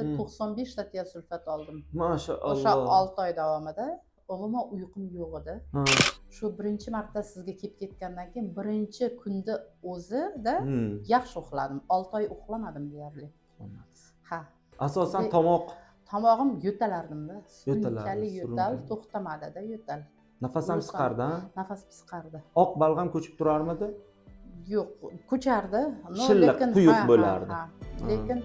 95 ta tiosulfat oldim. Mashalloh. O'sha 6 oy davomida umuman uyqum yo'q edi. Shu birinchi marta sizga kelib ketgandan keyin birinchi kunda o'zida yaxshi uxladim. 6 oy uxlamadim deyarli, ha. Asosan tomoq. Tomog'im, yo'talardimda. Yo'talardi, Surunkali yo'tal. Surunkali. To'xtamadida yo'tal. Nafas ham Ulusam. siqardi, a? Nafas pisqardi. Oq balg'am ko'chib turarmidi? Yo'q, ko'chardi, но Shilliq, lekin quyuq ha, bo'lardi. Ha. Lekin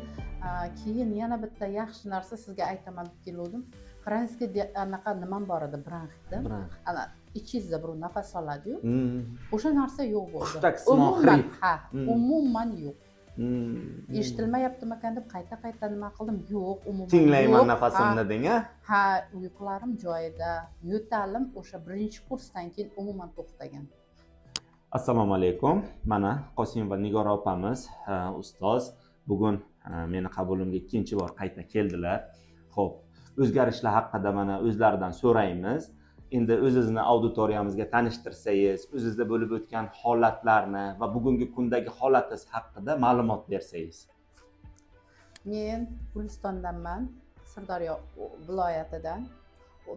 keyin yana bitta yaxshi narsa sizga aytaman deb keluvdim. Хронический anaqa nimam bor edi, bronxitda. Bronx. Ana ichingizda birov nafas oladiyu, o'sha narsa yo'q bo'ldi. Hushtaksimon Umuman, хрип. ha, umuman yo'q. Eshitilmayaptimikan deb qayta qayta nima qildim, yo'q, umuman Tinglayman yo'q. nafasimni deng, a? Ha, uyqularim joyida, yo'talim o'sha birinchi kursdan keyin umuman to'xtagan. Assalomu alaykum. Mana Qosimova Nigora opamiz, ustoz bugun meni qabulimga ikkinchi bor qayta keldilar. Ho'p, o'zgarishlar haqida mana o'zlaridan so'raymiz. Endi o'zizni auditoriyamizga tanishtirsangiz, o'zizda bo'lib o'tgan holatlarni va bugungi kundagi holatingiz haqida ma'lumot bersangiz. Men Gulistondanman, Sirdaryo viloyatidan.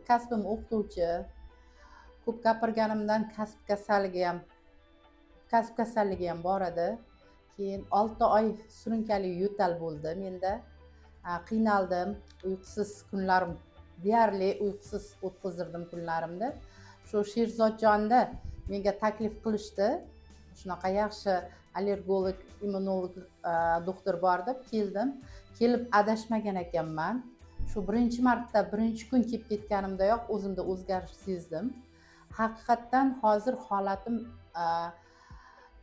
Kasbim o'qituvchi. Ko'p gapirganimdan kasb kasalligi ham bor edi. Keyin 6 oy surunkali yo'tal bo'ldi menda. Qiynaldim, uyqusiz kunlarim, deyarli uyqusiz o'tkazdirdim kunlarimni. Shu Sherzodjonni menga taklif qilishdi, shunaqa yaxshi allergolog, immunolog doktor bor deb keldim. Kelib adashmagan ekanman. Shu birinchi marta, birinchi kun kelib ketganimdayoq o'zimda o'zgarish sezdim. Haqiqatdan hozir holatim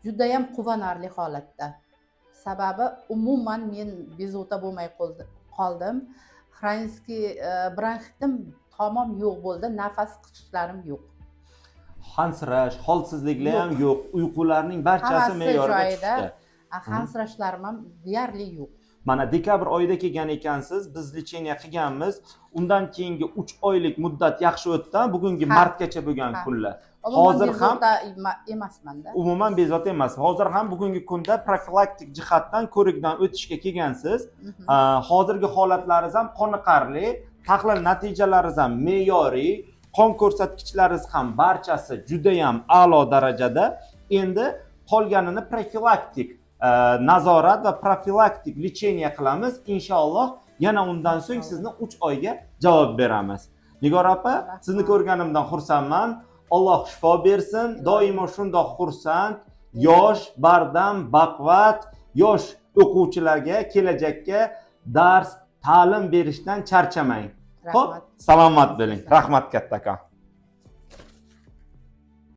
judayam quvonarli holatda. Sababi umuman men bezovta bo'lmay qoldim. Хронический bronxitim tamom yo'q bo'ldi, nafas qisishlarim yo'q. Hansirash, holsizliklar ham yo'q, uyqularning barchasi Hammasi me'yorga joyida. tushdi. Hansirashlarim ham deyarli yo'q. Mana dekabr oyida kelgan ekansiz, biz лечение qilganmiz. Undan keyingi 3 oylik muddat yaxshi o'tdi, bugungi Ha. martgacha bo'lgan Ha. kunlar. Umuman Hozir ham- bezovta emasmanda. Umuman bezovta emas. Hozir ham bugungi kunda profilaktik jihatdan ko'rikdan o'tishga kelgansiz. Hozirgi holatlaringiz ham qoniqarli, tahlil natijalaringiz ham me'yoriy, qon ko'rsatkichlaringiz ham barchasi judayam a'lo darajada. Endi qolganini profilaktik nazorat va profilaktik лечение qilamiz inshaalloh. Yana undan so'ng sizni 3 oyga javob beramiz. Nigora opa, Rahmat. sizni ko'rganimdan xursandman. Alloh shifo bersin. Doimo shundoq xursand, yosh, bardam, baquvvat yosh o'quvchilarga kelajakka dars ta'lim berishdan charchamang. Ho'p, Rahmat. salomat bo'ling. Rahmat kattakon.